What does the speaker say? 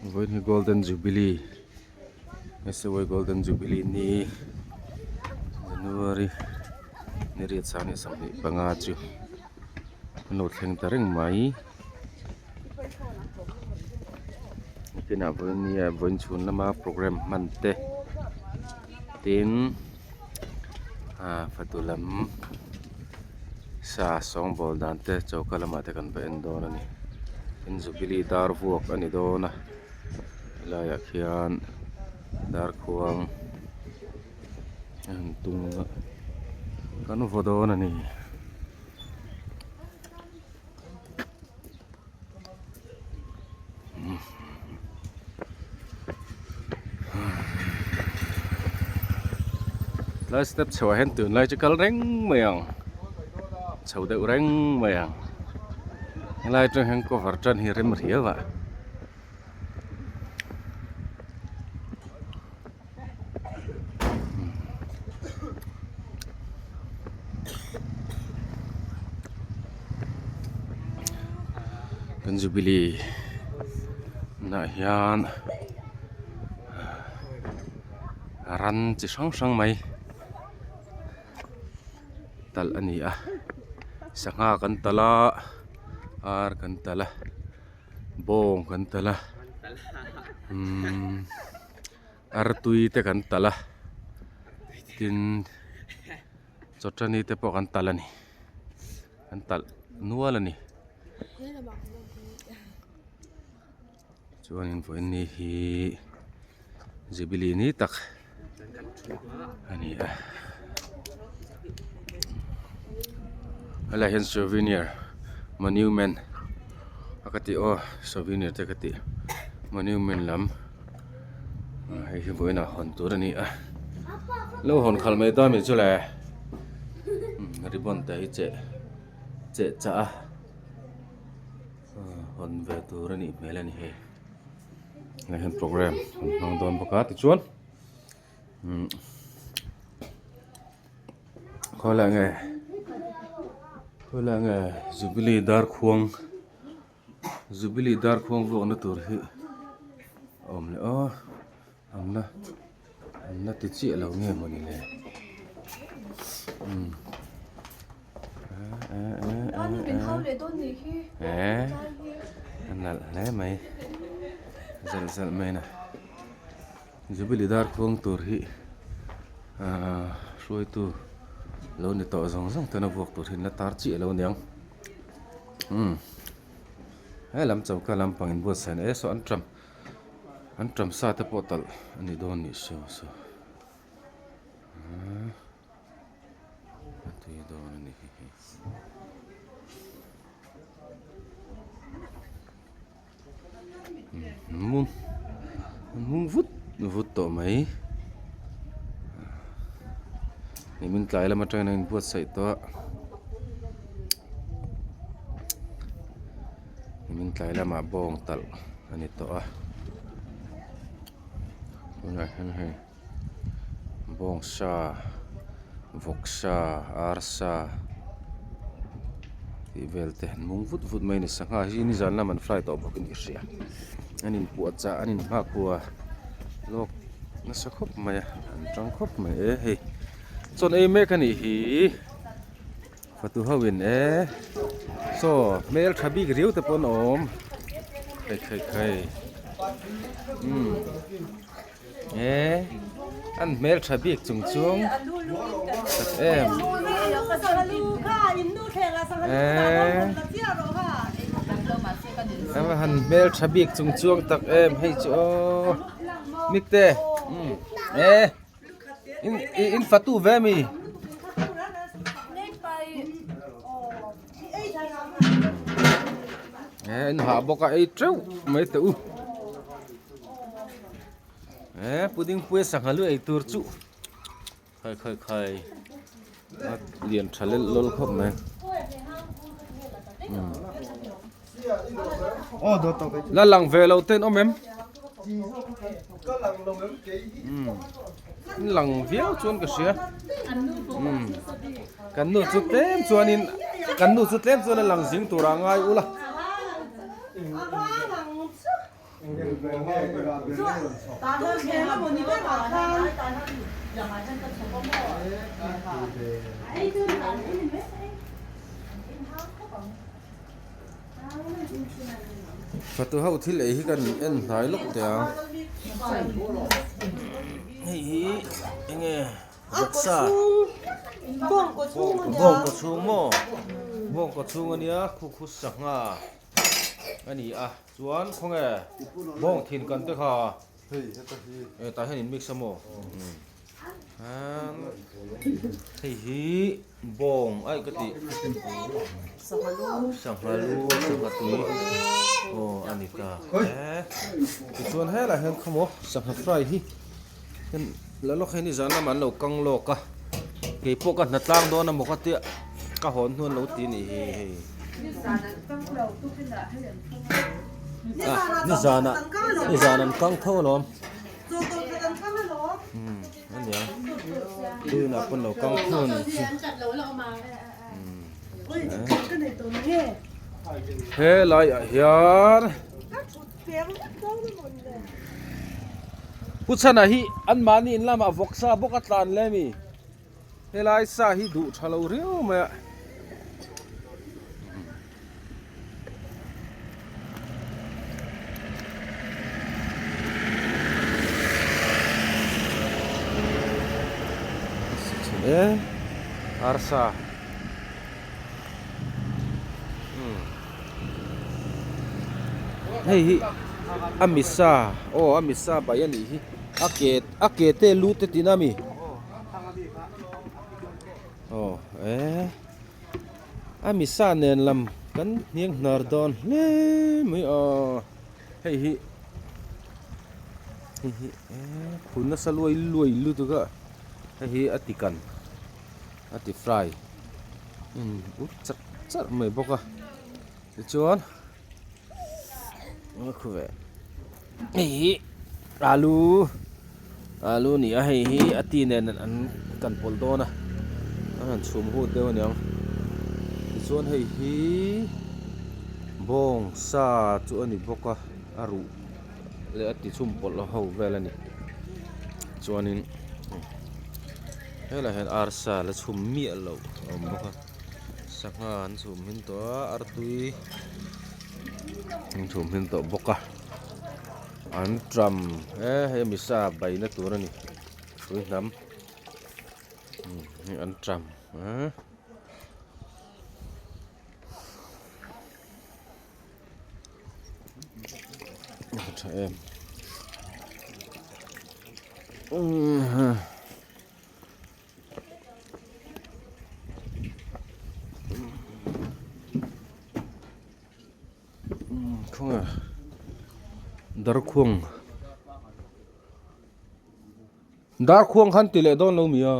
Vawiin hi golden jubilee SAY golden jubilee ni January ni riat sang leh 25 chu an lo thleng ta reng mai. Nakinah vawiin nia vawiin chhun lama programme hman te tin ah fatu lam sa sawngbawl dan te choka lamah te kan va en dawn a ni tin jubilee dar vuak a ni dawn a helaiah khian darkhuang a han tung a kan vaw dawn a ni. Tlai step chho ah hian tunlai chu kal reng mai ang chho deuh reng mai ang helai atang hian cover tan hi rem riau a. Kan jubilee nah hian ran chi hrang hrang mai talh a ni a sangha kan talh a ar kan talh a bawng kan talh a umm. Artui te kan talh a tin chawtani te pawh kan talh a ni kan talh nual a ni chuanin vawiin ni hi jubilee ni tak a ni a helaiah hian souvenir monument a ka tih aw souvenir te ka tih monument lam. Hei hi vawiin ah hawn tur a ni a lo hawn khalh mai dawn mi chu le ribbon te hi cheh cheh chah a hawn ve tur a nih hmel a ni hei hei hian programme an hmang dawn bawk a tichuan umm khawilai nge khawilai nge jubilee darkhuang. Jubilee darkhuang vuakna tur hi a awm leh aw an la an la ti chiah lo nge mawni le umm eh a nalh hle mai zalh zalh mai a Jubilee darkhuang tur hi ahh hruaitu lo ni tawh zawng zawng ten a vuak tur hi an la tar chiah lo aniang. Umm he lam choka lampang in buatsaih na e saw an ṭam an ṭam sa te pawh talh a ni dawn nih saw saw ahh a tui dawn a ni hi hei umm mum vut vut tawh mai nimin tlai lam atangin a inbuatsaih tawh a nimin tlai lamah bawng talh a ni tawh a tunah hian hei bawng sa vawk sa ar sa tih vel te an mung vut vut mai a ni sangha hi nizan lam an fry tawh bawk in ka hria an inpuah chah an inhma khua lawk nasa khawp mai a an tang khawp mai e hei chawn ei mek a nih hi fatu ho in e saw hmel tha bik riau te pawh an awm khai khai khai umm e an hmel tha bik chung chuang tak em e a han hmel tha bik chung chuang tak em hei chu aw mikte umm e in in fatu ve mi. E in hah bawk a ei teuh mai teh u. E pudding pui sangha lu ei tur chu khai khai khai a lian tha lel lawl khawp mai la lang ve lo ten awm em um lang viau chuan ka hria um kan nu chu tlem chuanin kan nu chu tlem chuan a lang zing tura ngai ula. Fatu ho thil ei hi kan en hnai lawk teh ang hei hi enge vawksa bawng kaw chhung maw bawng kaw chhung ania khu khu sangha a ni a chuan khawnge bawng thin kan te kha e tah hian in mix a maw hei hi bawng aih ka tih sangha lu sangha tui aw a ni ta e tichuan helaiah hian khawmaw sangha fry hi la lawk hi nizan lamah an lo kang lawk a keipawh ka hna tlang dawn emaw ka tia ka hawn hnu an lo ti a nih hi hei nizanah nizan an kang tho alawm umm ania tunah pawn lo kang tho a nih chu helaiah hian. Pu Chhana hi anmahni in lamah vawksa bawk a tlan le mi? Helai sa hi duh tha lo riau mai a. Arsa. Hei hi a misa aw a misa bai a nih hi a ke a ke te lu te tina mi aw eh a misa nen lam kan hniang hnar dawn hle mai aw hei hi hei hi eh phun nasa luai luai lutuk a hei hi a ti kan. A ti fry in ut charh charh mai bawk a tichuan a khu ve hei hi alu alu a ni a hei hi a ti nen an kan pawlh dawn a an han chhum hut deuh a niang tichuan hei hi bawng sa chu a ni bawk a a ruh leh a ti chhum pawlh ho vel a ni chuanin. Helaiah hian arsa la chhum miah loh a awm bawk a sangha an chhum hmin tawh a artui an chhum hmin tawh bawk a an ṭam he hei misa baina tur a ni tui hnam an ṭam a. Tha em khawnge darkhuang darkhuang khan ti leh dawn lo mi a.